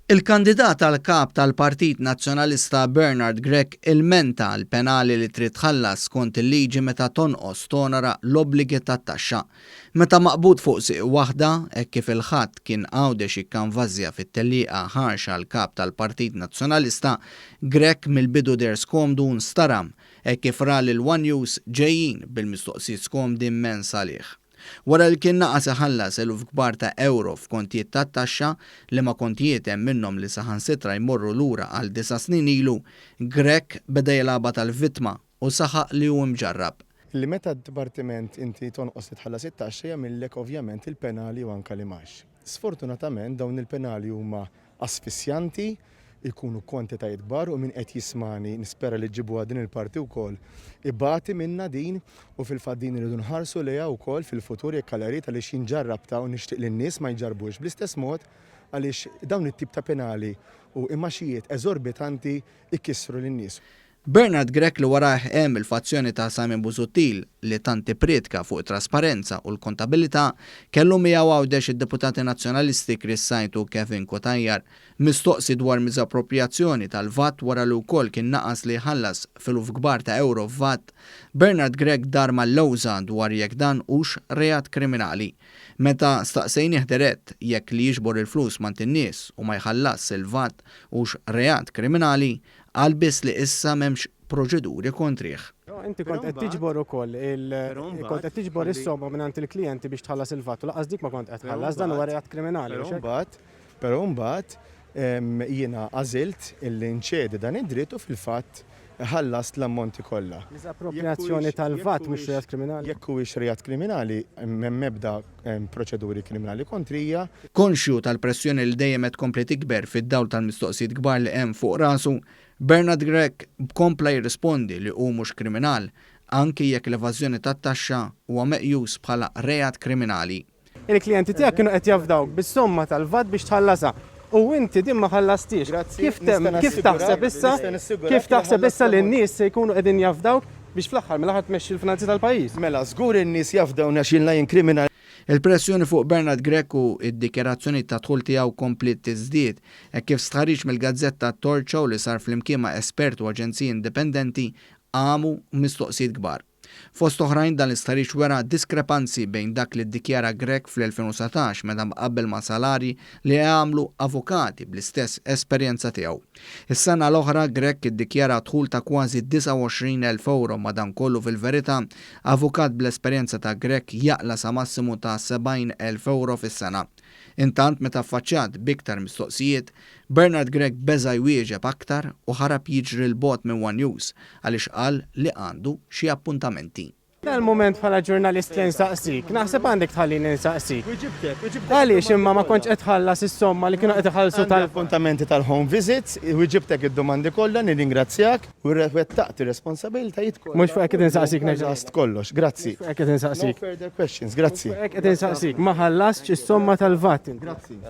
Il-kandidat għal Kap tal-Partit Nazzjonalista Bernard Grech ilmenta l-penali li trid tħallas skont il-liġi meta tonqos tonora l-obbligi tat-taxxa. Meta maqbud fuq sieq waħda, hekk kif il-Ħadd kien Għawdex jikkanvażja fit-tellieqa ħarxa għal Kap tal-Partit Nazzjonalista, Grech mill-bidu deher skomdu u nstaram hekk kif ra lil one News ġejjin bil-mistoqsijiet skomdi immens għalih. Wara li kien naqas iħallas eluf kbar ta' ewro f'kontijiet tat-taxxa, liema kontijiet hemm minnhom li saħansitra jmorru lura għal disa' snin ilu, Grech beda jilgħabha tal-vittma u saħaq li hu imġarrab. Li meta d-dipartiment inti tonqos li tħallas it-taxxa jagħmillek ovvjament il-penali u anke l-imgħax. Sfortunatament dawn il-penali huma asfissjanti, ikunu kwantitajiet kbar u min qed jismagħni, nispera li ġġibuha din il-parti wkoll, ibati minnha din u fil-fatt din irridu nħarsu lejha wkoll fil-futur jekk Alla jrid għaliex jien ġarrabtha u nixtieq li n-nies ma jġarrbuhiex bl-istess mod għaliex dawn it-tip ta' penali u imgħaxijiet eżorbitanti jkissru lin-nies. Bernard Grech li warajh hemm il-fazzjoni ta' Simon Busuttil li tant ipprietka fuq it-trasparenza u l-kontabilità, kellu miegħu Għawdex id-Deputati Nazzjonalisti Chris Said u Kevin Cutajar. Mistoqsi dwar miżapproprjazzjoni tal-VAT wara li wkoll kien naqas li jħallas f'eluf kbar ta' ewro f'VAT, Bernard Grech dar mal-lewża dwar jekk dan hux reat kriminali. Meta staqsejnih dirett jekk li jiġbor il-flus m'għand in-nies u ma jħallasx il-VAT hux reat kriminali, Qal biss li issa m'hemmx proċeduri kontrih. Inti kont qed tiġbor ukoll il kont qed tiġbor is-somma mingħand il-klijenti biex tħallas il-VAT u lanqas dik ma kont qed tħallas, dan huwa reat kriminali, mhux hekk? Però mbagħad jiena għażilt illi nċedi dan id-dritt u fil-fatt ħallast l-ammonti kollha. Miżapproprjazzjoni tal-VAT mhux reat kriminali? Jekk huwiex reat kriminali, m'hemm ebda proċeduri kriminali kontrija. Konxju tal-pressjoni li dejjem qed tkompli tikber fid-dawl tal-mistoqsijiet kbar li hemm fuq rasu, Bernard Grech kompla jirrispondi li hu mhux kriminal, anki jekk l-evażjoni tat-taxxa huwa meqjus bħala reat kriminali. Il-klijenti tiegħek kienu qed jafdawk bis-somma tal-VAT biex tħallasha u inti din ma ħallastiex. Kif kif taħseb issa kif taħseb issa li n-nies se jkunu qegħdin jafdawk biex fl-aħħar mill-aħħar tmexxi l-finanzi tal-pajjiż? Mela, żgur in-nies jafdawni għax jien la jien kriminal. Il-pressjoni fuq Bernard Grech u d-dikjarazzjonijiet ta' dħul tiegħu kompliet tiżdied, hekk kif stħarriġ mill-gazzetta Torċa u li sar flimkien ma' esperti u aġenziji indipendenti qamu mistoqsijiet kbar. Fost oħrajn dan l-istħarriġ wera diskrepanzi bejn dak li ddikjara Grech fl-2019 meta mqabbel ma' salarji li għamlu avukati bl-istess esperjenza tiegħu. Is-sena l-oħra Grech iddikjara dħul ta' kważi 29,000 ewro madankollu fil-verità avukat bl-esperjenza ta' Grech jaqla' sa massimu ta' 70,000 ewro fis-sena. Intant meta affaċċjat b'iktar mistoqsijiet, Bernard Grech beża' jwieġeb aktar u ħarab jiġri 'l bogħod minn one News għaliex qal li għandu xi appuntamenti. Dan il-mument bħala ġurnalist li nsaqsik, naħseb għandek tħallini nsaqsik. Għaliex imma ma kontx qed tħallas is-somma li kienu qed iħallsu tal. Appuntamenti tal-home visits, wieġibtek id-domandi kollha, nirringrazzjak u wettaqt ir-responsabilitajiet kollha. Mhux fuq hekk qed insaqsik nerġa'. Ħallast kollox, grazzi. Mhux fuq hekk qed insaqsik. No further questions, grazzi. Mhux fuq hekk qed insaqsik, ma ħallastx is-somma tal-VAT inti. Grazzi.